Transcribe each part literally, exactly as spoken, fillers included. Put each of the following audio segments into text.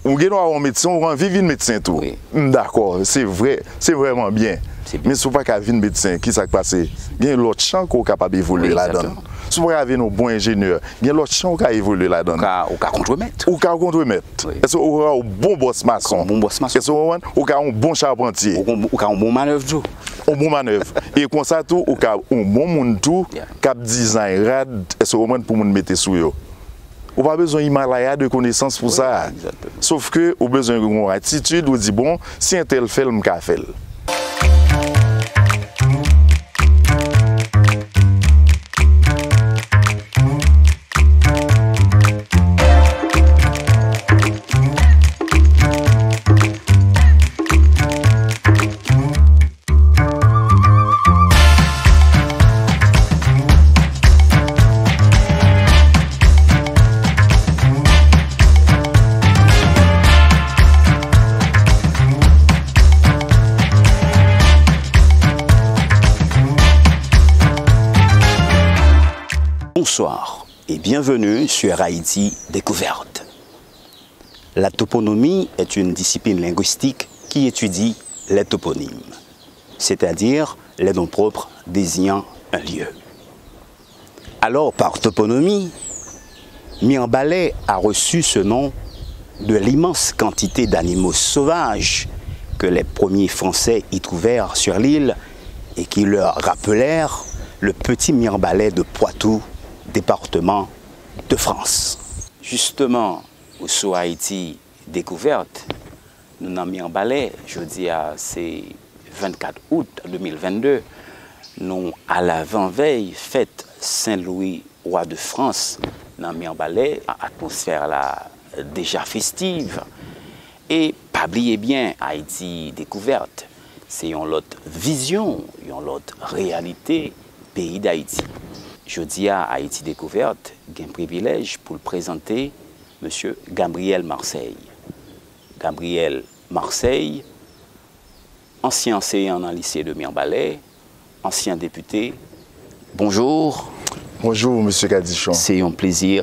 Ou gen dwa yon medsen, ou anvi vin medsen tou. M dakò, se vre, se vrèman byen. Men si w pa ka vin medsen, ki sa k pase? Gen lòt chan ke w kapab evolye ladan l. Si w pa ka vin yon bon enjenyè, gen lòt chan w ka evolye ladan l. Ou ka, ou ka kontremèt. Ou ka kontremèt. Èske ou ka yon bon bòs mason? Èske ou konprann? Ou ka yon bon chapantye. Ou ka yon bon manèv tou. Yon bon manèv. E konsa tou, ou ka yon bon moun tou k ap dizay rad, èske ou konprann, pou moun mete sou yo. Ou pa bezwen Himalaya de konesans pou sa. Sof ke ou bezwen gen yon atitid, ou di, bon, si entèl fè l, m ka fè l. Bonsoir et bienvenue sur Haïti Découverte. La toponymie est une discipline linguistique qui étudie les toponymes, c'est-à-dire les noms propres désignant un lieu. Alors, par toponymie, Mirebalais a reçu ce nom de l'immense quantité d'animaux sauvages que les premiers Français y trouvèrent sur l'île et qui leur rappelèrent le petit Mirebalais de Poitou, département de France. Justement, ou sou Ayiti Dekouvèt, nou nan Mirebalais, jodi a se vennkat out de mil vennde, nou alavanvèy fèt Sen Lwi, wa de Frans, nan Mirebalais, atmosfè la deja festiv. E pa bliye byen, Ayiti Dekouvèt, se yon lòt vizyon, yon lòt reyalite peyi Dayiti. Jodi a, Ayiti Dekouvèt gen privilèj pou l prezante Mesye Gabriel Marseille. Gabriel Marseille, ansyen anseyan nan lise de Mirebalais, ansyen depite. Bonjou. Bonjou, Mesye Cadichon. Se yon plezi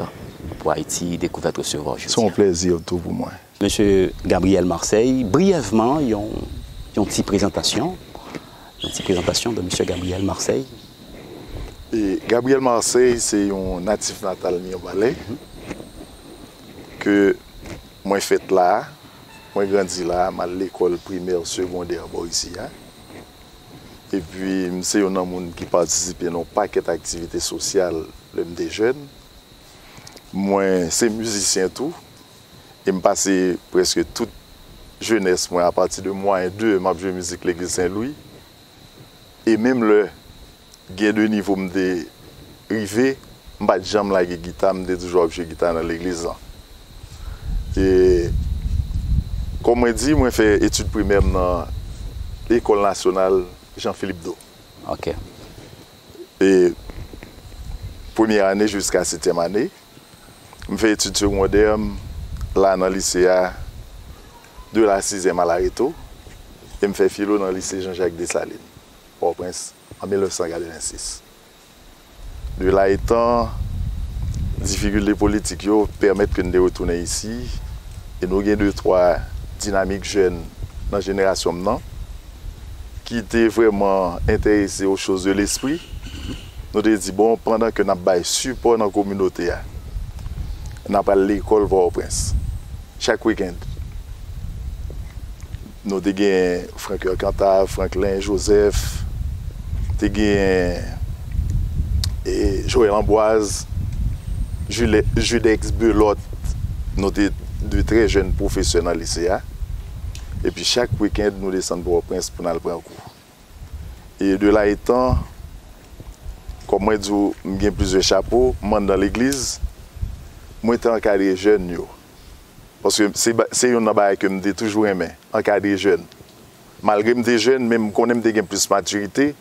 pou Ayiti Dekouvèt resevwa w jodi a. Se yon plezi tou pou mwen. Mesye Gabriel Marseille, briyèvman, yon, yon ti prezantasyon. Yon ti prezantasyon de Mesye Gabriel Marseille. E Gabriel Marseille se yon natif natal Mirebalais, ke mwen fèt la, mwen grandi la, m al lekòl primè, segondè bò isi a. Epi, m se youn nan moun ki patisipe nan yon pakèt aktivite sosyal lè m te jèn. Mwen se mizisyen tou, e m pase prèske tout jenès mwen, apati de mwayen de, m ap jwe mizik legliz Sen Lwi. E menm lè gen de nivo m te rive, m pa t janm lage gita, m te toujou ap jwe gita nan legliz lan. E, kòm mwen di, mwen fè etid primè m nan Lekòl Nasyonal Jean Philippe Dou. Ok. E, premye ane jiska setyèm ane. M fè etid segondè m la nan lise a, de la sizyèm a la Reto, e m fè filo nan lise Jean Jacques Dessalines, Pòtoprens, an mil nèf san katrevensis. De la etan, difikilte politik yo pèmèt ke n te retounen isi, e nou gen de twa dinamik jèn nan jenerasyon m nan, ki te vrèman enterese aux choses de l'esprit, nou te di, bon, pandan ke n ap bay sipò nan kominote a, n ap al lekòl Pòtoprens chak wikenn. Nou te gen Franck Cantave, Franklin Joseph, te gen, e, Joël Ambroise, Jule-, Judex Belot, nou te de trè jèn pwofesè nan lise a. Epi chak wikenn, nou desann Pòtoprens pou n al pran kou. E de la etan, kòm mwen di w, m gen plizyè chapo, m anndan legliz, mwen te ankadre jèn yo. Paske se ba-, se youn nan bagay ke m te toujou renmen, ankadre jèn. Malgre m te jèn, men m konnen m te gen plis matirite,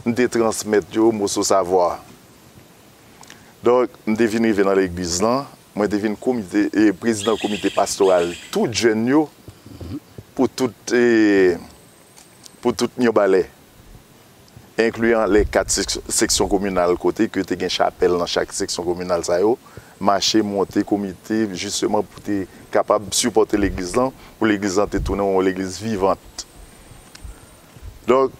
m te transmèt yo moso savwa. Donk, m te vin rive nan legliz lan, mwen te vin komite, e, prezidan komite pastoral tout jèn yo, pou tout, e, pou tout Mirebalais, enkliyan lè kat sek-, seksyon kominal, kote ke te gen chapèl nan chak seksyon kominal sa yo, mache monte komite, jisteman, pou te kapab sipòte legliz lan, pou legliz lan te tounen yon legliz vivant. Donk,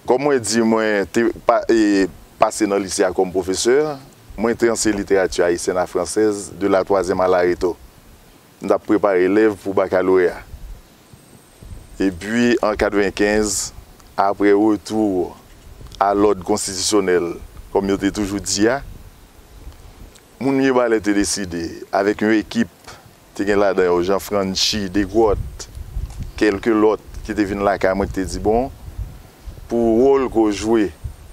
kòm mwen di, mwen te pa, e, pase nan lise a kòm pwofesè, mwen te anseye literati ayisyèn a fransèz de la twazyèm a l'areto. M t ap prepare elèv pou bakaloreya. Epi, an katrevenkenz, apre retou a lòd konstitisyonèl, kòm yo te toujou di a, moun Mibalè te deside, avèk yon ekip, te gen ladan yo Jean Franchi Desgrottes, kèlke lòt ki te vin lakay mwen ki te di, bon, pou wòl ke w jwe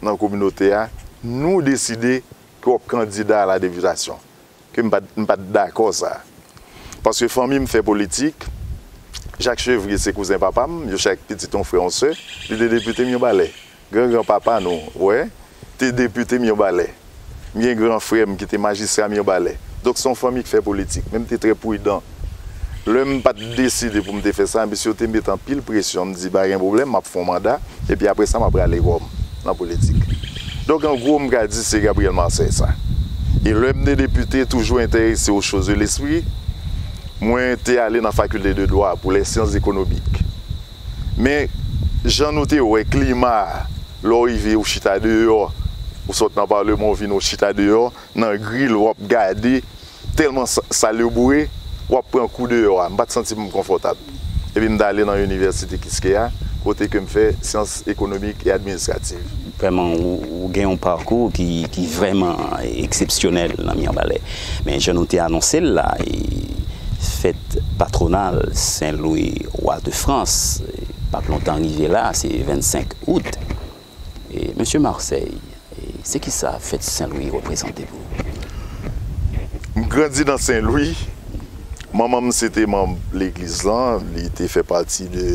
nan kominote a, nou deside ke w ap kandida a la députation. Ke m pa t, m pa t dakò sa. Paske fanmi m fè politik, Jak Chevrier se kouzen papa m, yo chak pitit yon frè, yon sè, li te depite Mibalè. Gran gran papa nou, wè, te depite Mibalè. M gen gran frè m ki te majistra Mibalè. Donk se yon fanmi ki fè politik, men m te trè pridan. Lè m pa t deside pou m te fè sa, mesye yo te met anpil presyon, m di pa gen pwoblèm, m ap fè yon manda, epi apre sa m ap rale kò m nan politik. Donk an gwo m ka di se Gabriel Marseille sa. E lè m te depite, toujou enterese aux choses de l'esprit, mwen te ale nan faculté de droit pour les sciences économiques. Men, jan nou te wè klima a, lè w rive ou chita deyò, ou sot nan palman, ou vin ou chita deyò, nan gril, w ap gade, tèlman sa, sa leboure, w ap pran kou deyò a. M pa t santi m konfòtab. Epi m t ale nan inivèsite Kiskeya, kote ke m fè syans ekonomik e administrativ. Vrèman, ou, ou gen yon pakou ki, ki vrèman eksepsyonèl nan Mibalè. Men jan nou te anonse l la, e, fèt patwonal Sen Lwi, wa de Frans, e, p ap lontan rive la, se vennsenk out. E, Mesye Marseille, e, se kisa fèt Sen Lwi reprezante pou ou? M grandi nan Sen Lwi. Manman m se te manm legliz lan, li te fè pati de,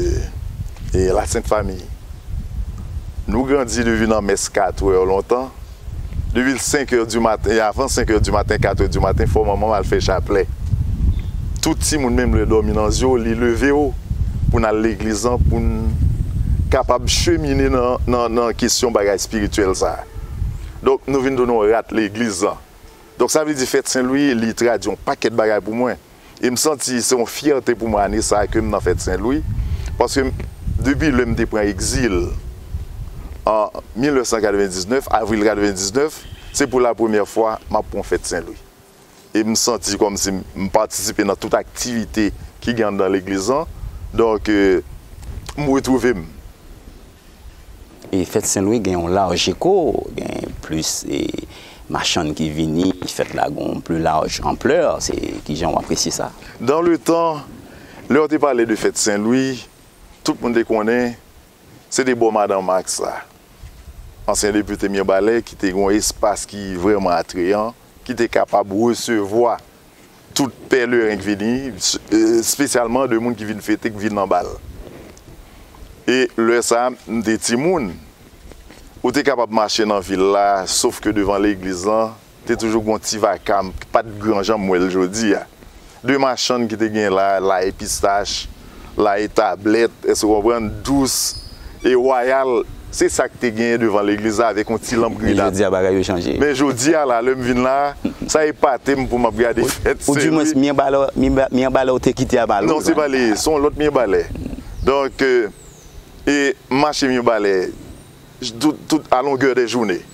e, la Sent Fami. Nou grandi depi nan mès katrè lontan. Depi senk è di maten, e avan senk è di maten, katrè di maten, fò manman m al fè chaplè. Tout timoun, menm lè dòmi nan zye w, li leve w pou n al legliz lan, pou n kapab chemine nan, nan, nan kesyon bagay espirityèl sa a. Donk, nou vin tounen yon rat legliz lan. Donk, sa vle di fèt Sen Lwi, li tradui yon pakèt bagay pou mwen. E m santi se yon fyète pou mwen ane sa a ke m nan fèt Sen Lwi, paske m, depi lè m te pran egzil an mil nèf san katrevendiznèf, avril katrevendiznèf, se pou la premyè fwa m ap pran fèt Sen Lwi. E m santi kòmsi m, m patisipe nan tout aktivite ki gen anndan legliz lan. Donk, e, m retwouve m. E fèt Sen Lwi gen yon laj eko, gen plis, e, machann ki vini, fèt la gen yon pli laj anplè, se kijan w apresye sa? Dans le temps, lè w te pale de fèt Sen Lwi, tout moun te konnen se te bò Madan Max la, ansyen depite Mibalè, ki te gen yon espas ki vrèman atreyan, ki te kapab resevwa tout pèleren k vini, s-, e, espesyalman de moun ki vin fete, k vin nan bal. E lè sa a, m te timoun. Ou te kapab mache nan vil la, sof ke devan legliz lan, te toujou gen yon ti vakam, pa t gran jan m wè l jodi a. De machann ki te gen la, lay pistach, lay tablèt, èske w konprann, dous, e wayal, se sa k te genyen devan legliz la avèk yon ti lanp grenad. Men jodi a, bagay yo chanje. Men jodi a la, lè m vin la, sa epate m pou m ap gade fèt Sen Lwi. Ou di mwens, Mibalè, Miba-, Mibalè ou te kite a pa lou. Non, se pa li, se yon lòt Mibalè. Donk, e, e m mache Mibalè tout, tout a longè dè jounen.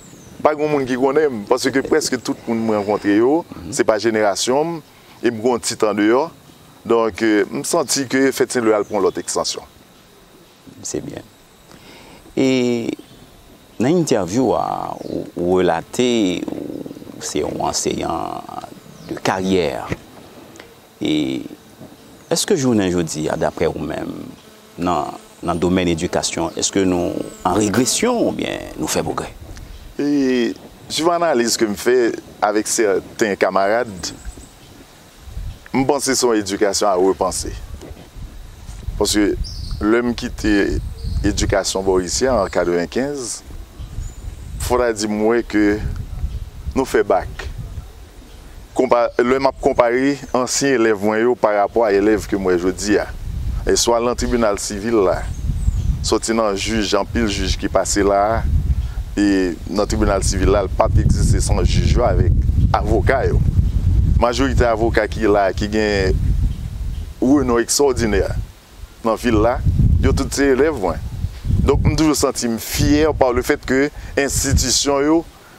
Pa gen moun ki konnen m, paske prèske tout moun m rankontre yo, se pa jenerasyon m, e m gen yon ti tan deyò. Donk, e, m santi ke fèt Sen Lwi al pran yon lòt ekstansyon. Se byen. E nan entèvyou a, ou, ou relate ou se yon anseyan de karyè. E èske jounen jodi a, daprè ou menm, nan, nan domèn edikasyon, èske nou an regresyon oubyen nou fè pwogrè? E, suivan analiz ke m fè avèk sèten kamarad, m panse se yon edikasyon a repanse. Paske lè m kite edikasyon bò isi a an katrevenkenz, fò ta di m wè ke nou fè bak. Konpa-, lè m ap konpare ansyen elèv mwen yo pa rapò a elèv ke m wè jodi a, e swa nan tribinal sivil la, soti nan jij, anpil jij ki pase la a, e nan tribinal sivil la, l p ap egziste san jij yo avèk avoka yo. Majorite avoka ki la, ki gen renon ekstwòdinè nan vil la, yo tout se elèv mwen. Donk, m toujou santi m fyè pa le fèt ke enstitisyon yo,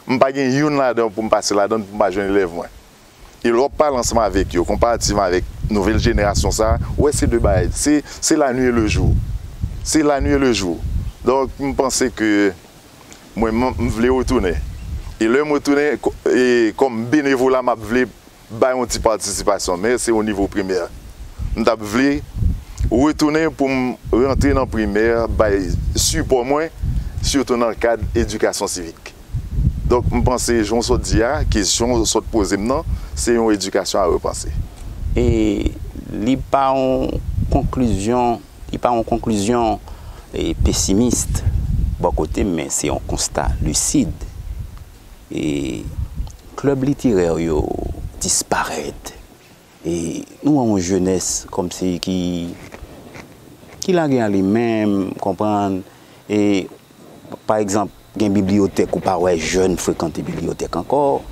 m pa gen youn ladan pou m pase ladan pou m pa jwenn elèv mwen. E lè w ap pale ansanm avèk yo, konparativman avèk nouvèl jenerasyon sa a, ou wè se de bagay, se, se la nuit et le jour. Se la nuit et le jour. Donk, m panse ke mwen, m, m vle retounen. E lè m retounen, ko- e kòm benevola, m ap vle bay yon ti patisipasyon, men se o nivo primè. M t ap vle retounen pou m rantre nan primè, bay sipò mwen, sitou nan kad edikasyon sivik. Donk, m panse, jan w sot di a, kesyon w sot poze m nan, se yon edikasyon a repanse. E li pa yon konklizyon, li pa yon konklizyon e, pesimis bò kote m, men se yon konsta lisid. E klèb literè yo disparèt. E nou wè yon jenès kòmsi ki, ki lage a li menm, konprann. E pa egzanp, gen bibliyotèk ou pa wè jèn frekante bibliyotèk ankò.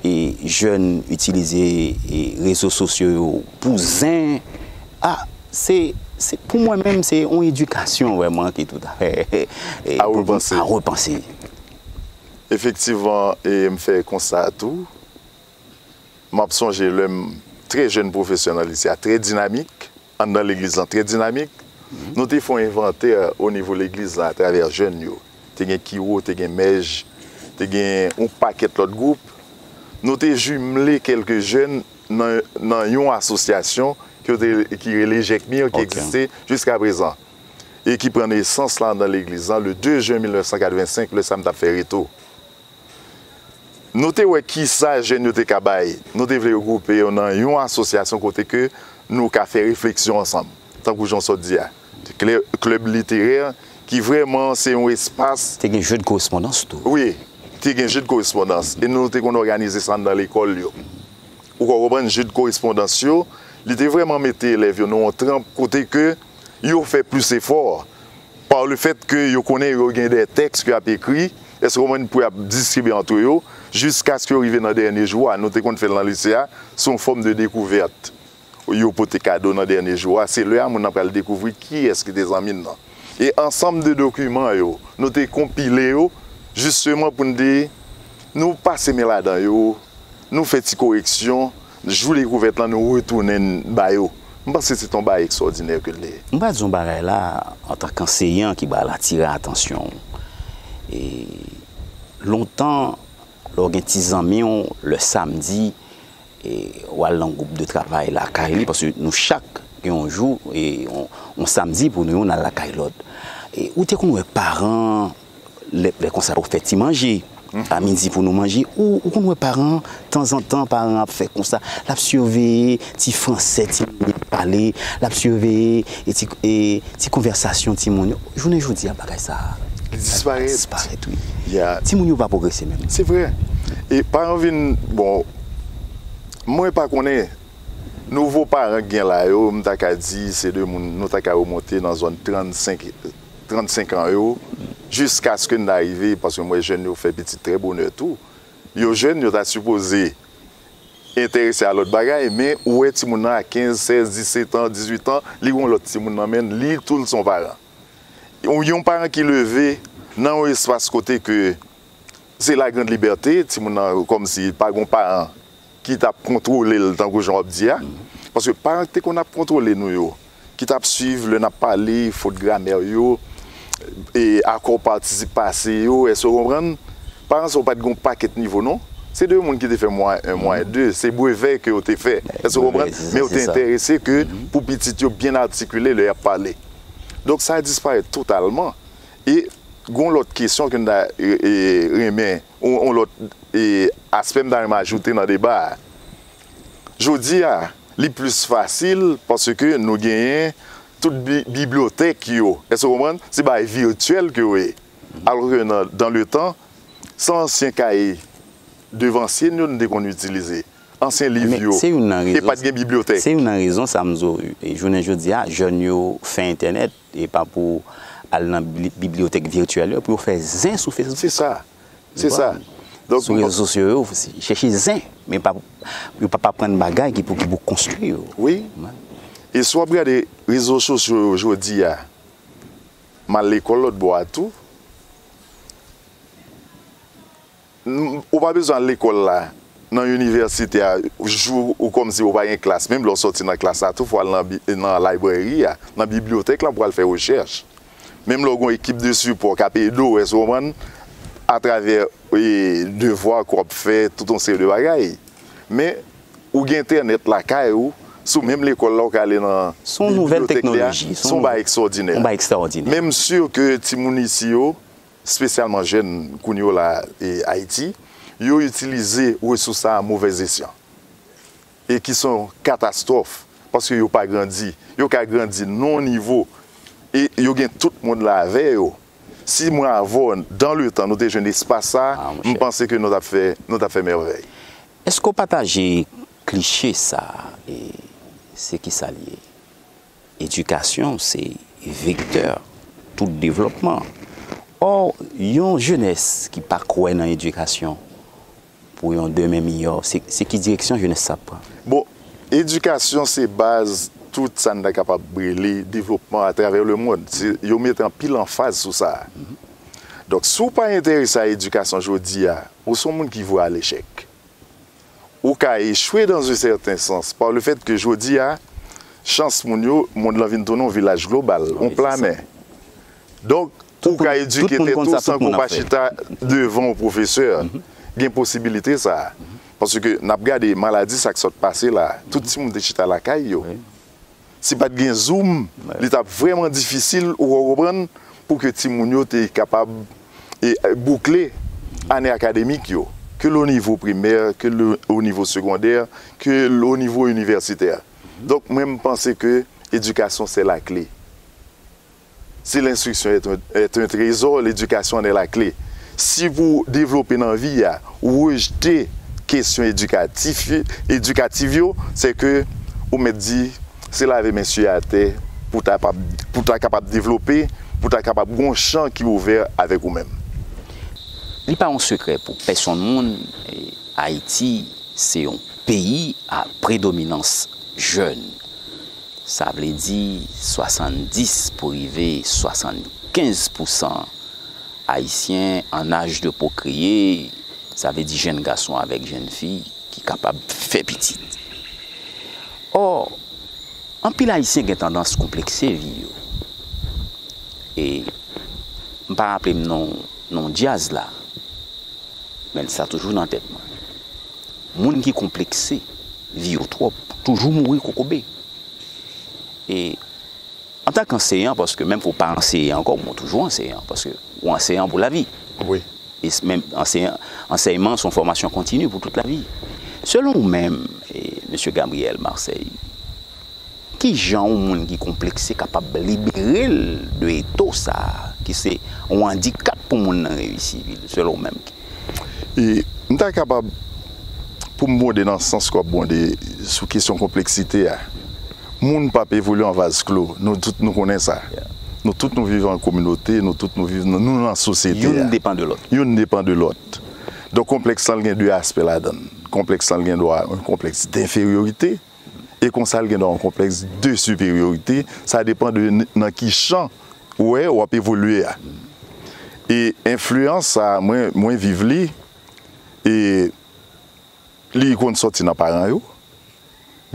E jèn itilize e, rezo sosyo yo pou zen. A, se, se, pou mwen menm, se yon edikasyon vrèman ki toutafè e, A repanse. A repanse. Efektivman, e m fè konsa a tou. M ap sonje lè m trè jèn pwofesè nan lise a, trè dinamik, anndan legliz lan, trè dinamik. Nou te fè yon envantè o nivo legliz lan atravè jèn yo. Te gen kiwo, te gen mèj, te gen yon pakèt lòt gwoup. Nou te jimle kèlke jèn nan, nan yon asosyasyon ki, yo te, ki rele Jèkmir, ki Ok. egziste jiska prezan. E ki pran nesans la anndan legliz lan le de jen mil nèf san katrevensenk, lè sa m t ap fè reto. Nou te wè kisa jèn yo te ka bay. Nou te vle regwoupe yo nan yon asosyasyon kote ke nou ka fè refleksyon ansanm, tankou jan w sot di a. Klè- Klèb literè ki vrèman se yon espas. Te gen je de korespondans tou. Wi, te gen je de korespondans. E nou te konn òganize sa anndan lekòl yo. Ou ka konprann, je de korespondans yo, li te vrèman mete elèv yo nan yon tranp kote ke yo fè plis efò. Pa le fèt ke yo konnen yo gen de tèks ke y ap ekri, èske w konprann, pou y ap distribye antre yo, jiskaske yo rive nan dènye jou a. Nou te konn fè l nan lise a, se yon fòm de dekouvèt. Yo pote kado nan dènye jou a, se lè a moun nan pral dekouvri kiyès ki te zanmi n nan. E ansanm de dokiman yo, nou te konpile yo, jisteman pou n te, nou pase men ladan yo, nou fè ti koreksyon, jou dekouvèt lan, nou retounen ba yo. M panse se t on bagay ekstwòdinè ke l te ye. M pral di yon bagay la, antanke anseyan ki pral atire atansyon w. E, lontan, lè w gen ti zanmi w, lè samdi, e, w al nan gwoup de travay lakay li, paske nou chak gen yon jou, e, yon, yon samdi pou nou, youn al lakay lòt. E, ou te konn wè paran, lè, lè konsa, ou fè ti manje. A midi pou nou manje, ou, ou konn wè paran, tanzantan, paran ap fè konsa, l ap siveye ti fransè timoun yo ap pale, l ap siveye e ti, e ti konvèsasyon timoun yo. Jounen jodi a, bagay sa a, Li disparèt. Disparèt, wi. Ya. Timoun yo pa pwogrese menm. Se vre. E paran vin, bon, mwen pa konnen, nouvo paran k gen la yo, m ta ka di se de moun, nou ta ka remonte nan zòn trannsenk, trannsenk an yo, jiskaske n ta rive, paske m wè jèn yo fè pitit trè bonè tou. Yo jèn, yo ta sipoze enterese a lòt bagay, men ou wè timoun nan a kenz, sèz, disèt an, dizuit an, li gen yon lòt timoun nan men l, li tou l se yon paran. Yon, yon paran ki leve nan yon espas kote ke se la grande liberté, timoun nan kòmsi pa gen yon paran ki t ap kontwole l tankou jan w ap di a. Paske paran ki te konn ap kontwole nou yo, ki t ap swiv lè n ap pale, fot gramè yo, e akò patisip pase yo, èske w konprann? Paran sa yo pa t gen yon pakèt nivo non. Se de moun ki te fè mwayen en, mwayen de, se brevè ke yo te fè. Èske w konprann? Men yo te enterese ke pou pitit yo byen atikile lè y ap pale. Donk sa disparèt totalman. E gen yon lòt kesyon ke m ta e, e, renmen, yon, yon lòt e, aspè m ta renmen ajoute nan deba a. Jodi a, li plis fasil paske nou genyen tout bi, bibliyotèk yo. Èske w konprann? Se bagay vityèl ke yo ye. Alò ke nan, dans le temps, se ansyen kaye devansye nou, nou te konn itilize. Ansyen liv yo. E pa t gen bibliyotèk. Se youn nan rezon sa m di w, e jounen jodi a, jèn yo fè entènèt, e pa pou al nan bibli, bibliyotèk vityèl yo, pou yo fè zen sou Facebook. Se sa. Se sa. Donk, sou rezo sosyo yo, chèche zen, men pa, yo pa, pa aprann bagay ki pou, ki pou konstwi yo. Wi. E si w ap gade rezo sosyo yo jodi a, m al lekòl lòt bò a tou, ou pa bezwen al lekòl la, nan inivèsite a, jou ou kòmsi ou pa gen klas. Menm lè w sòti nan klas la tou, fò w al nan, nan library a, nan bibliyotèk la pou w al fè rechèch. Menm lè w gen yon ekip de sipò k ap ede w, èske w konprann, atravè e, devwa ke w ap fè, tout yon seri de bagay. Men, ou gen entènèt lakay ou, sou menm lekòl la, ou ka ale nan bibliyotèk li a, se yon bagay ekstwòdinè. Menm si ke timoun isi yo, espesyalman jèn kounye yo la, e, Ayiti, yo itilize resous sa a a movèz esyan. E ki se yon katastwòf, paske yo pa grandi. Yo ka grandi nan yon nivo, e yo gen tout mond la avè yo. Si mwen avè w, dans le temps, nou te jwenn espas sa a, m panse ke nou t ap fè, nou t ap fè mèvèy. Èske w pataje kliche sa a? E se kisa l ye? Edikasyon se vektè tout devlòpman. Ò, yon jenès ki pa kwè nan edikasyon pou yon demen miyò, se, se ki direksyon jenès sa ap pran? Bon, edikasyon se baz tout sa n ta kapab rele devlopman atravè lemonn. Se, yo mete anpil anfaz sou sa. Donk, si w pa enterese a edikasyon jodi a, ou se yon moun ki vwe a lechèk. Ou ka echwe dans un certain sens, par le fait que jodi a, chans moun yo, mond lan vin tounen yon vilaj global, yon pla mè. Donk, ou ka edike tèt ou san ke w pa chita devan yon pwofesè. Gen posibilite sa a. Paske n ap gade maladi sa k sot pase la, tout timoun te chita lakay yo. Si pa t gen Zoom, li t ap vrèman difisil, ou konprann, pou ke timoun yo te kapab e, boukle ane akademik yo, ke l o nivo primè, ke l o nivo segondè, ke l o nivo inivèsitè. Donk, mwen, m panse ke éducation c'est la clé. Si l'instruction est un, est un trésor, l'éducation en est la clé. Si pou w devlope nan vi a, ou rejte kesyon edikatif, edikatif yo, se ke ou mèt di, se lave men siye atè pou ta, pou ta kapab devlope, pou ta kapab gen yon chan ki ouvè avèk ou menm. Li pa yon sekrè pou pèsonn moun, Ayiti se yon peyi a predominans jèn. Sa vle di swasanndis pou rive swasannkenz pousan Ayisyen an aj de pwokreye, sa vle di jèn gason avèk jèn fi ki kapab fè pitit. Ò, anpil Ayisyen gen tandans konplekse vi yo. E m pa raple m non, non djaz la, men sa toujou nan tèt mwen. Moun ki konplekse, vi yo twòp, toujou mouri kokobe. E antanke anseyan, paske menm ke w pa anseye ankò, men w toujou anseyan, paske w anseyan pou lavi. Wi. E menm anseyan, ansèyman se yon fòmasyon kontini pou tout lavi. Selon ou menm, e, mesye Gabriel Marseille, kijan yon moun ki konplekse kapab libere l de eto sa a, ki se yon andikap pou moun nan reyisi vi l, selon ou menm? E m ta kapab, pou m bonde nan sans ke w ap bonde sou kesyon konpleksite a, moun p ap evolye an vaz klo. Nou tout nou konnen sa. Nou tout nou viv an kominote, nou tout nou viv, nou nan sosyete a. Youn depann de lòt. Youn depann de lòt. Donk, konplèks lan, l gen de aspè ladan l. Konplèks lan, l gen dwa yon konplèks denferyorite, e konsa, l gen dwa yon konplèks de siperyorite. Sa depann de nan ki chan ou wè w ap evolye a. E enfliyans sa a, mwen, mwen viv li, e li konn sòti nan paran yo.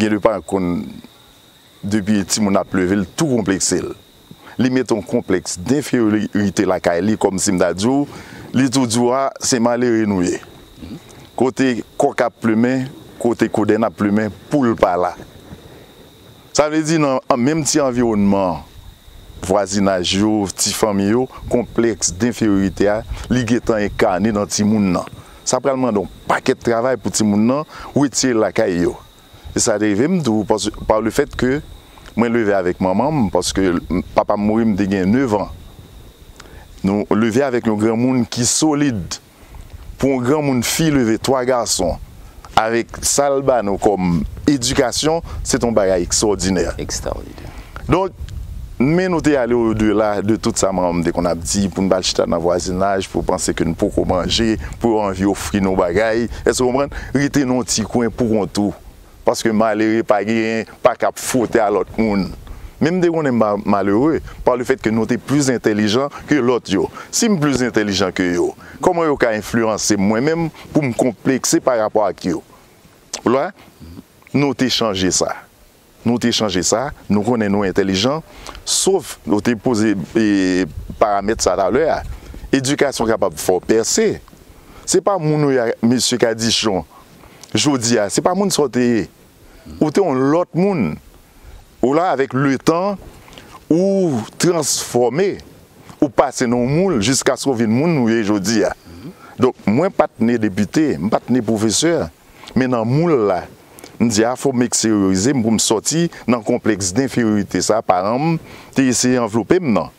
Gen de paran k konn, depi timoun ap leve, l tou konplekse l. Li mete yon konplèks denferyorite lakay li, kòmsi m ta di w, li tou di w, a, se malere nou ye. Kote kòk ap plimen, kote kodenn ap plimen, poul pa la. Sa vle di, nan menm ti anviwònman, vwazinaj yo, ti fanmi yo, konplèks denferyorite a, li gentan enkane nan timoun nan. Sa pral mande yon pakèt travay pou timoun nan retire l lakay yo. E sa te rive m tou, paske, par le fait que mwen leve avèk manman m, paske papa m mouri, m te gen nèf an. Nou leve avèk yon granmoun ki solid. Pou yon granmoun fi leve twa gason, avèk sa l ba nou kòm edikasyon, se t yon bagay ekstwòdinè. Ekstwòdinè. Donk, men nou te ale odela de tout sa manman m te konn ap di, pou n pa al chita nan vwazinaj, pou panse ke n poko manje, pou yo anvi ofri nou bagay. Èske w konprann? Rete nan yon ti kwen pou kont ou. Paske malere pa genyen, pa ka ap fwote a lòt moun. Men m te konnen m pa malere, pa le fèt ke nou te plis entèlijan ke lòt yo. Si m plis entèlijan ke yo, kòman yo ka enfliyanse m mwen menm pou m konplekse pa rapò ak yo? Ou la, nou te chanje sa. Nou te chanje sa, nou konnen nou entèlijan, sof, nou te poze, e, paramèt sa talè a. Edikasyon kapab fè w pèse. Se pa moun ou ye a, mesye Kadichon, jodi a, se pa moun sa w te ye. Ou te yon lòt moun. Ou la, avèk letan, ou transfòme, ou pase nan yon moul jiskaske w vin moun ou ye jodi a. Donk, mwen pa t ne depite, m pa t ne pwofesè, men nan moul la, m di a fò m eksteryorize m pou m sòti nan konplèks denferyorite sa paran m te eseye anvlope m nan.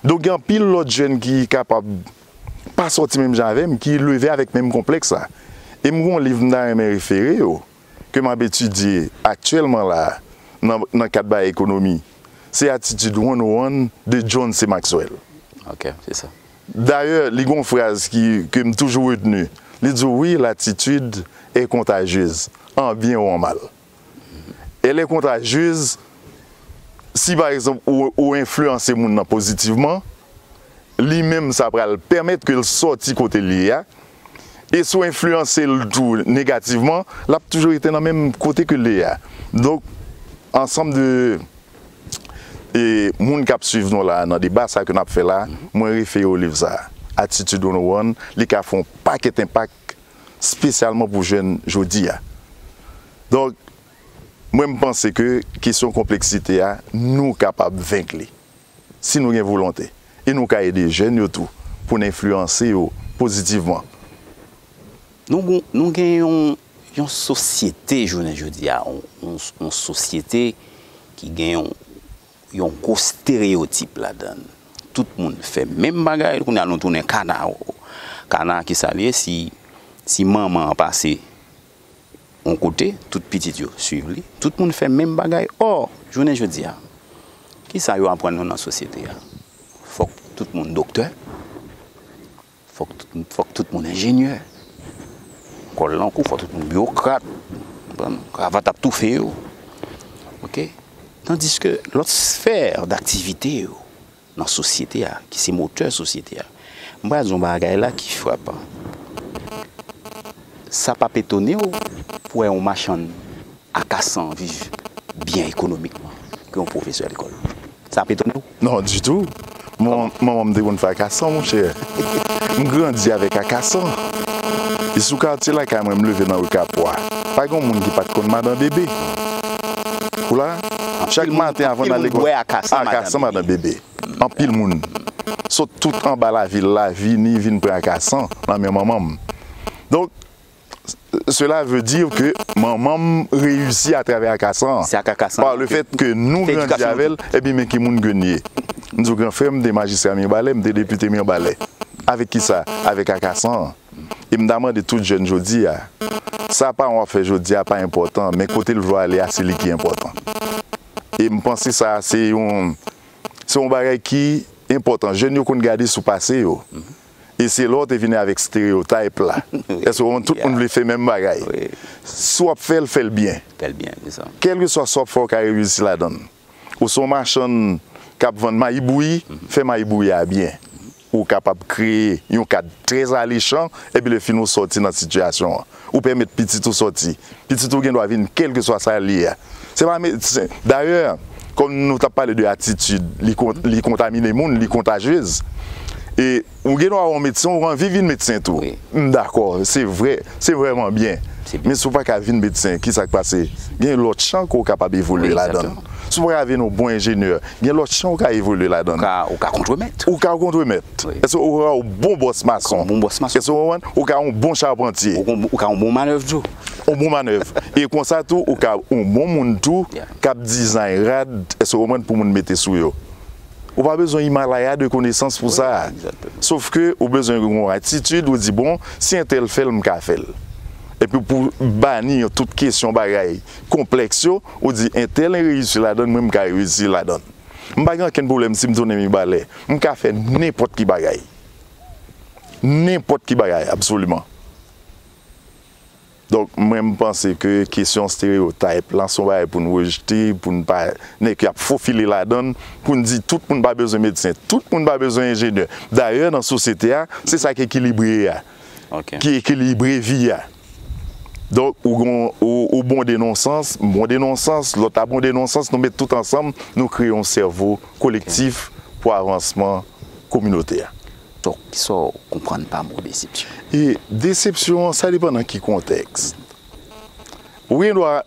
Donk, gen anpil lòt jèn ki kapab pa sòti menm jan avè m, ki leve avèk menm konplèks sa. E m gen yon liv m ta renmen refere yo, ke m ap etidye aktyèlman la, nan, nan kad bay ekonomi. Se Atitid one oh one de John C. Maxwell. Ok, se sa. Dayè, li gen yon fraz ki, ke m toujou retni. Li di, oui, l'attitude est contagieuse, en bien ou en mal. Elle est contagieuse si, pa egzanp, ou, ou enfliyanse moun nan pozitivman, li menm, sa pral pèmèt ke l sòti kote l ye a. E si w enfliyanse l tou negativman, l ap toujou rete nan menm kote ke l ye a. Donk, ansanm de e moun k ap swiv nou la nan deba sa ke n ap fè la, mwen refere w liv sa a. Atitid one oh one, li ka fè yon pakèt enpak, espesyalman pou jèn jodi a. Donk, mwen, m panse ke kesyon konpleksite a, nou kapab venk li, si nou gen volonte. E nou ka ede jèn yo tou, pou n enfliyanse yo pozitivman. Nou, gon- nou gen yon, yon sosyete jounen jodi a, yon, yon, yon sosyete ki gen yon, yon gwo estereyotip ladan l. Tout moun fè menm bagay, kounye a nou tounen kana. Kana ki sa l ye, si, si manman an pase yon kote, tout pitit yo swiv li, tout moun fè menm bagay. Ò, jounen jodi a, ki sa yo aprann nou nan sosyete a? Fòk tout moun doktè, fòk tout, fòk tout moun enjenyè, kòl lan kou, fòk tout moun biwokrat, konprann? Kravat ap toufe yo. Ok? Tandiske lòt sfè daktivite yo nan sosyete a, ki se motè sosyete a, m pral di yon bagay la ki frapan. Sa p ap etone w pou wè yon machann Akasan viv byen ekonomikman ke yon pwofesè lekòl. Sa ap etone w? Non, ditou. Manman m te konn fè akasan, monchè. M grandi avèk akasan. E sou katye lakay mwen, m leve nan ri Kapwa. Pa gen yon moun ki pa t konn madan bebe. Ou la, chak maten avan n al lekòl, akasan madan bebe. Anpil moun sot tout anba lavil la vini, vin pran akasan nan men manman m. Donk, cela veut dire que manman m reyisi atravè akasan an. Se ak akasan an. Par le fait que nou grandi avè l, epi men ki moun ke n ye. M di w, gran frè m te majistra Mibalè, m te depite Mibalè. Avèk kisa? Avèk akasan an. E m ta mande tout jèn jodi a, sa paran w ap fè jodi a pa enpòtan, men kote l vle w ale a, se li ki enpòtan. E m panse sa se yon, se yon bagay ki enpòtan. Jèn yo konn gade sou pase yo. E se lè w te vini avèk stereotype la. Èske w konprann? Tout moun vle fè menm bagay. Si w ap fè l, fè l byen. Fè l byen, se sa. Kèlkeswa sa w ap fè, w ka reyisi ladan l. Ou se yon machann k ap vann mayi bouyi, fè mayi bouyi a byen. Ou kapab kreye yon kad trè alechan, epi lè fini w sòti nan sitiyasyon an. Ou pèmèt pitit ou sòti. Pitit ou gen dwa vin kèlkeswa sa l ye a. Se pa medsen. Dayè, kòm nou t ap pale de atitid, li, kon- li kontamine moun, li kontajyez. E ou gen dwa wè yon medsen, ou anvi vin medsen tou. M dakò, se vre, se vrèman byen. Men si w pa ka vin medsen, ki sa k pase? Gen lòt chan ke w kapab evolye ladan l. Si w pa ka vin yon bon enjenyè, gen lòt chan ou ka evolye ladan l. Ou ka, ou ka kontremèt. Ou ka kontremèt. Èske ou ka yon bon bòs mason? Ou ka yon bon bòs mason. Èske ou konprann? Ou ka yon bon chapantye. Ou ka yon bon manèv tou. Yon bon manèv. E konsa tou, ou ka yon bon moun tou k ap dizayn rad, èske ou konprann, pou moun mete sou yo. Ou pa bezwen Himalaya de konesans pou sa. Sof ke ou bezwen gen yon atitid, ou di, bon, si entèl fè l, m ka fè l. Epi pou bani tout kesyon bagay konplèks yo, ou di, entèl reyisi ladan l, mwen m ka reyisi ladan l. M pa gen okenn pwoblèm si m tounen Mibalè. M ka fè nenpòt ki bagay. Nenpòt ki bagay, absoliman. Donk, mwen, m panse ke kesyon estereyotype la, se yon bagay pou n rejte, pou n pa, nèg y ap fofile ladan l, pou n di tout moun pa bezwen medsen, tout moun pa bezwen enjenyè. Dayè, nan sosyete a, se sa k ekilibre a, Ok. ki ekilibre vi a. Donk, ou gon, ou, ou bon denonsans, m bon denonsans, lòt la bon denonsans, nou met tout ansanm, nou kreye yon sèvo kolektif pou avansman kominote a. Donk, kisa w konprann pa mo desepsyon? E desepsyon an, sa depann nan ki kontèks. Ou gen dwa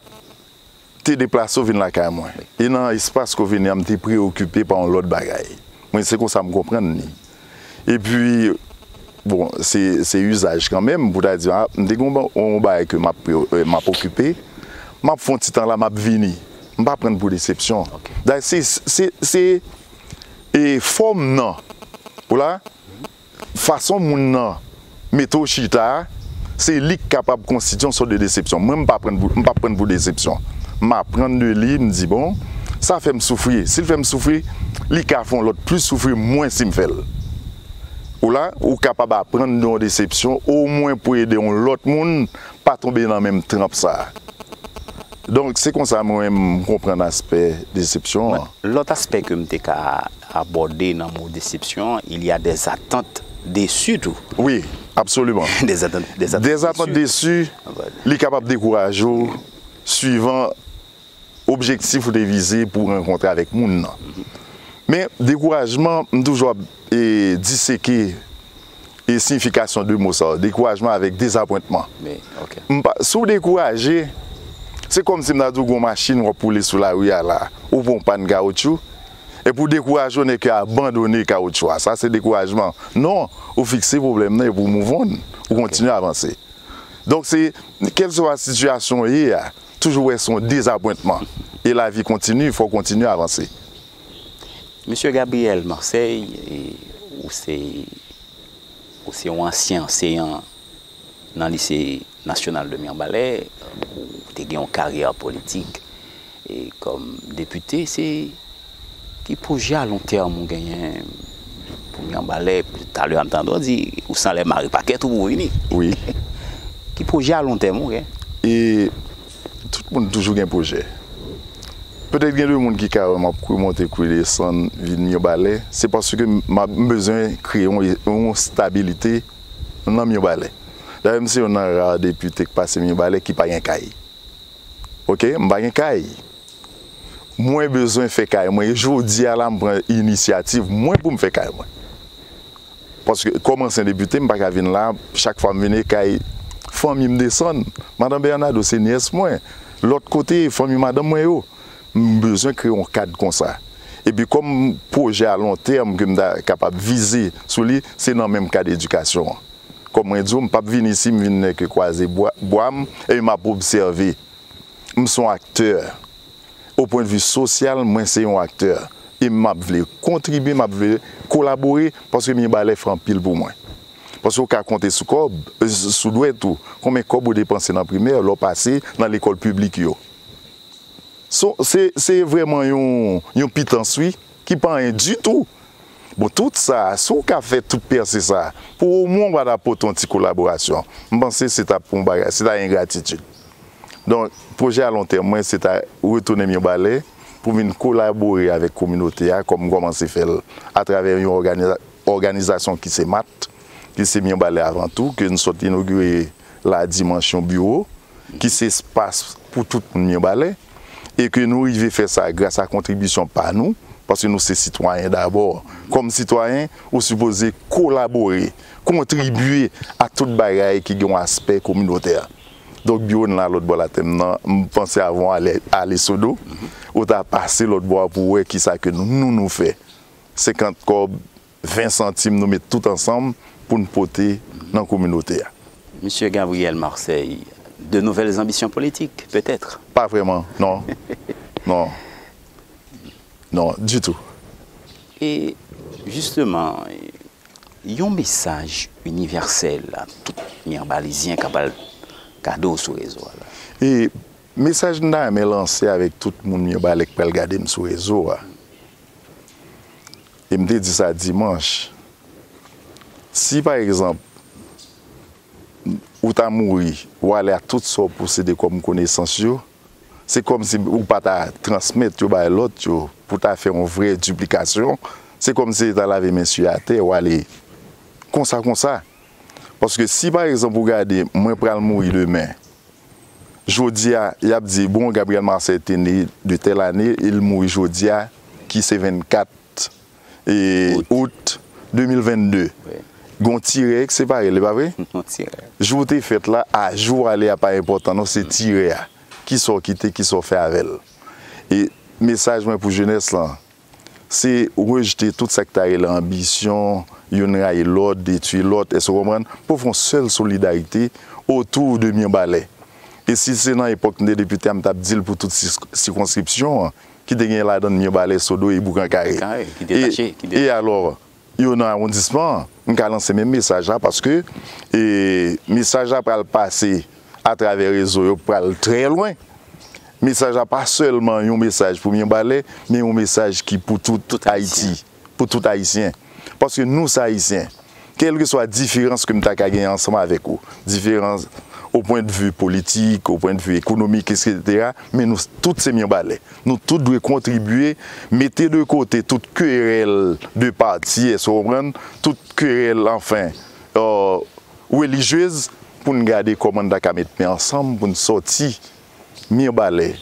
te deplase w vin lakay mwen. E nan espas ke w vini an, m te preyokipe pa yon lòt bagay. Mwen, se konsa m konprann li. Epi, bon, se, se izaj kanmenm pou ta di, a, m te gen yon ba- yon bagay ke m ap pre- eh, m ap okipe, m ap fè yon ti tan la, m ap vini. M pa pran l pou desepsyon. Ok. Dayè, se, se, se e fòm nan. Ou la, fason moun nan mete w chita a, se li k kapab konstitye yon sòt de desepsyon. Mwen, m pa pran pou, m pa pran pou desepsyon. M aprann de li, m di, bon, sa fè m soufri. Si l fè m soufri, li ka fè yon lòt plis soufri mwen si m fè l. Ou la, ou kapab aprann de yon desepsyon, omwen pou ede yon lòt moun pa tonbe nan menm tranp sa a. Donk, se konsa mwen, m konprann aspè desepsyon an. Lòt aspè ke m te ka abòde nan mo desepsyon, il y a des attentes déçues tou. Wi, absoliman. Des attentes, des attentes Des attentes déçues. Déçues, li kapab dekouraje w suivan objektif ou te vize pou w rankontre avèk moun nan. Men, dekourajman, m toujou ap e, diseke e siyifikasyon de mo sa yo, dekourajman avèk dezapwentman. Men, ok. M pa, si w dekouraje, se kòmsi m ta di w gen yon machin w ap woule sou lari a la, ou pran yon pàn kawotchou, epi w dekouraje w nèk abandone kawotchou a. Sa se dekourajman. Non, ou fikse pwoblèm nan epi w move on, ou kontinye avanse. Donk se, kèlkeswa sitiyasyon w ye a, toujou wè se yon dezapwentman. E lavi kontini, fò w kontinye avanse. Mesye Gabriel Marseille, e, ou se, ou se yon ansyen anseyan nan Lise Nasyonal de Mirebalais, ou te gen yon karyè politik e kòm depite, se ki pwojè alontèm ou genyen pou Mirebalais? Talè a m tande w di, ou se anlè mare pakèt ou pou w vini. Wi. Ki pwojè alontèm ou gen? E tout moun toujou gen pwojè. Petèt gen de moun ki ka wè m ap kwi monte, kwi desann, vin Mirebalais. Se paske m, m ap, m bezwen kreye yon, yon stabilite nan Mirebalais. Dayè, m se youn nan ra depite k pase Mirebalais ki pa gen kay. Ok? M pa gen kay. Mwen bezwen fè kay mwen. E jodi a la, m pran inisyativ mwen pou m fè kay mwen. Paske kòm ansyen depite, m pa ka vin la, chak fwa m vin e kay fanmi m desann. Madan Bernardo se nyès mwen. Lòt kote, fanmi madanm mwen yo. M bezwen kreye yon kad konsa. Epi kòm pwojè alontèm ke m ta kapab vize sou li, se nan menm kad edikasyon an. Kòm mwen di w, m p ap vin isi, m vin nèk kwaze bwa, bwa m, epi m ap obsève. M se yon aktè. O pwennvi sosyal, mwen se yon aktè. E m ap vle kontribye, m ap vle kolabore, paske Mibalè fè anpil pou mwen. Paske w ka konte sou kòb, e, sou dwèt ou, konbyen kòb ou depanse nan primè, lè w pase nan lekòl piblik yo. So, se, se vrèman yon, yon pitans, wi, ki pa anyen ditou. Bon, tout sa, si w ka fè tout pèse sa, pou omwen w pa ta pote yon ti kolaborasyon, m panse se ta pou yon bagay, se ta yon gratitid. Donk, pwojè alontèm mwen, se ta retounen Mibalè pou m vin kolabore avèk kominote a, kòm m kòmanse fè l atravè yon òganiza-, òganizasyon ki se mat, ki se Mibalè avan tou, ke n sot inogire la dimanch yon biwo, ki se espas pou tout moun Mibalè, e ke nou rive fè sa gras a kontribisyon pa nou, paske nou se sitwayen dabò. Kòm sitwayen, ou sipoze kolabore, kontribye a tout bagay ki gen yon aspè kominotè. Donk, biwo n la lòt bò latè m nan, m panse avan w ale, ale Sodo, ou ta pase lòt bò a pou w wè kisa ke nou, nou, nou fè. Senkant kòb, ven santim, nou met tout ansanm pou n pote nan kominote a. Mesye Gabriel Marseille, de nouvelles ambitions politiques, peut-être? Pa vrèman, non. Non. Non, ditou. E, jisteman, yon mesaj inivèsèl a tout Mirbalezyen k ap al gade w sou rezo a la. E mesaj m ta renmen lanse avèk tout moun Mibalè k pral gade m sou rezo a, e m te di sa dimanch, si pa egzanp, ou ta mouri, ou ale ak tout sa w posede kòm konesans yo, se kòmsi ou pa ta transmèt yo bay lòt yo pou ta fè yon vrè diplikasyon, se kòmsi ta lave men sou atè, ou ale konsa konsa. Paske si pa egzanp ou gade, mwen pral mouri demen, jodi a, y ap di, bon, Gabriel Marcel te ne de tèl ane, e l mouri jodi a, ki se vennkat e, out de mil vennde. Wi. Gon tirè ki separe l, e pa vre? Yon tirè. Jou w te fèt la, a jou w ale a pa enpòtan non, se tirè a. Kisa w kite, kisa w fè avè l. E mesaj mwen pou jenès lan, se rejte tout sa k ta rele anbisyon, youn rayi lòt, detwi lòt, èske w konprann? Pou fè yon sèl solidarite otou de Mibalè. E si se nan epòk m te depite a, m t ap di l pou tout sis-, sikonskripsyon an, ki te gen ladan l Mibalè, Sodo e Boukankare. Kare, ki detache, ki detache. E alò, yo nan awondisman an, m ka lanse menm mesaj la paske, e, mesaj la pral pase atravè rezo yo, pral trè lwen. Mesaj la pa sèlman yon mesaj pou Mibalè, men yon mesaj ki pou tout Ayiti, pou tout Ayisyen. Paske nou se Ayisyen. Kèlkeswa diferans ke m ta ka genyen ansanm avèk ou, diferans au point de vue politik, au point de vue ekonomik, etsetera, men nou tout se Mibalè. Nou tout dwe kontribye, mete de kote tout kerèl de pati, èske w konprann? Tout kerèl, anfen, euh, relijyez, pou n gade kòman n ta ka met men ansanm pou n sòti Mibalè,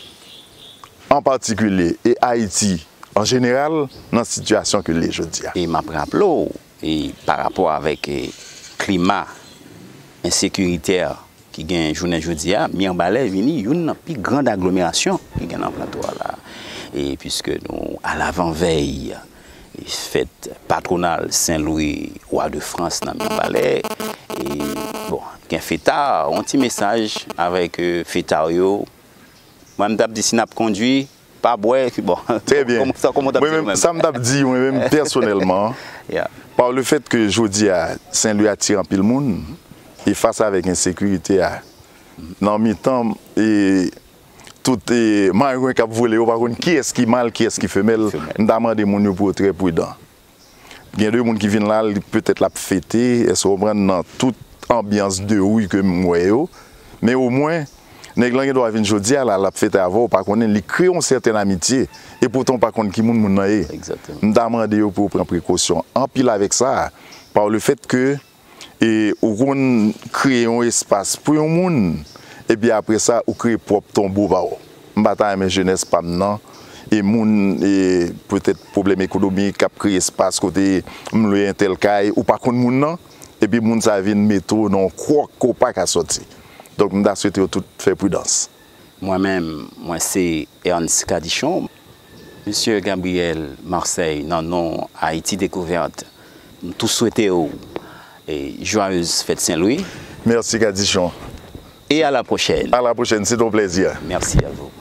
an patikilye, e Ayiti, an jeneral, nan sitiyasyon ke l ye jodi a. E m ap raple w, e pa rapò avèk, e, klima ensekiritè ki gen jounen jodi a, Mibalè vini youn nan pi grand aglomerasyon ki gen nan plato a la. E piske nou alavanvèy fèt patwonal Sen Lwi, Wa de Frans nan Mibalè, e, bon, gen feta, yon ti mesaj avèk, e, feta yo. Mwen, m t ap di, si n ap kondui, pa bwè, bon. Trè byen. Kòman sa, kòman w t ap di menm? Mwen menm, sa m t ap di, mwen menm, pèsonèlman, yeah, par le fait que jodi a, Sen Lwi atire anpil moun, e fas avèk ensekirite a, nan mitan, e, tout, e, marengwen k ap vole, yo pa konn kiyès ki mal, kiyès ki femèl, femèl, m ta mande moun yo pou yo trè pridan. Gen de moun ki vin la, li, petèt l ap fete, èske w konprann, nan tout anbyans de ri ke m wè yo. Men omwen, nèg lan gen dwa vin jodi a la, l ap fete avè w, ou pa konnen, li kreye yon sètèn amitye, e poutan w pa konn ki moun moun nan ye. Egzakteman. M ta mande yo pou yo pran prekosyon anpil avèk sa, par le fait que e ou konn kreye yon espas pou yon moun, epi apre sa, ou kreye pwòp tonbo pa w. M pa ta renmen jenès pa m nan, e moun, e petèt pwoblèm ekonomik k ap kreye espas kote m lwe entèl kay, ou pa konn moun nan, epi moun sa vin mete w nan yon kwòk ke w pa ka sòti. Donk, m ta swete yo tout fè pridans. Mwen menm, mwen se Ernst Cadichon. Mesye Gabriel Marcel, nan non Haïti Découverte, m tou swete w, e, joyeuse fête Saint-Louis. Merci, Cadichon. Et à la prochaine. À la prochaine, c'est un plaisir. Merci à vous.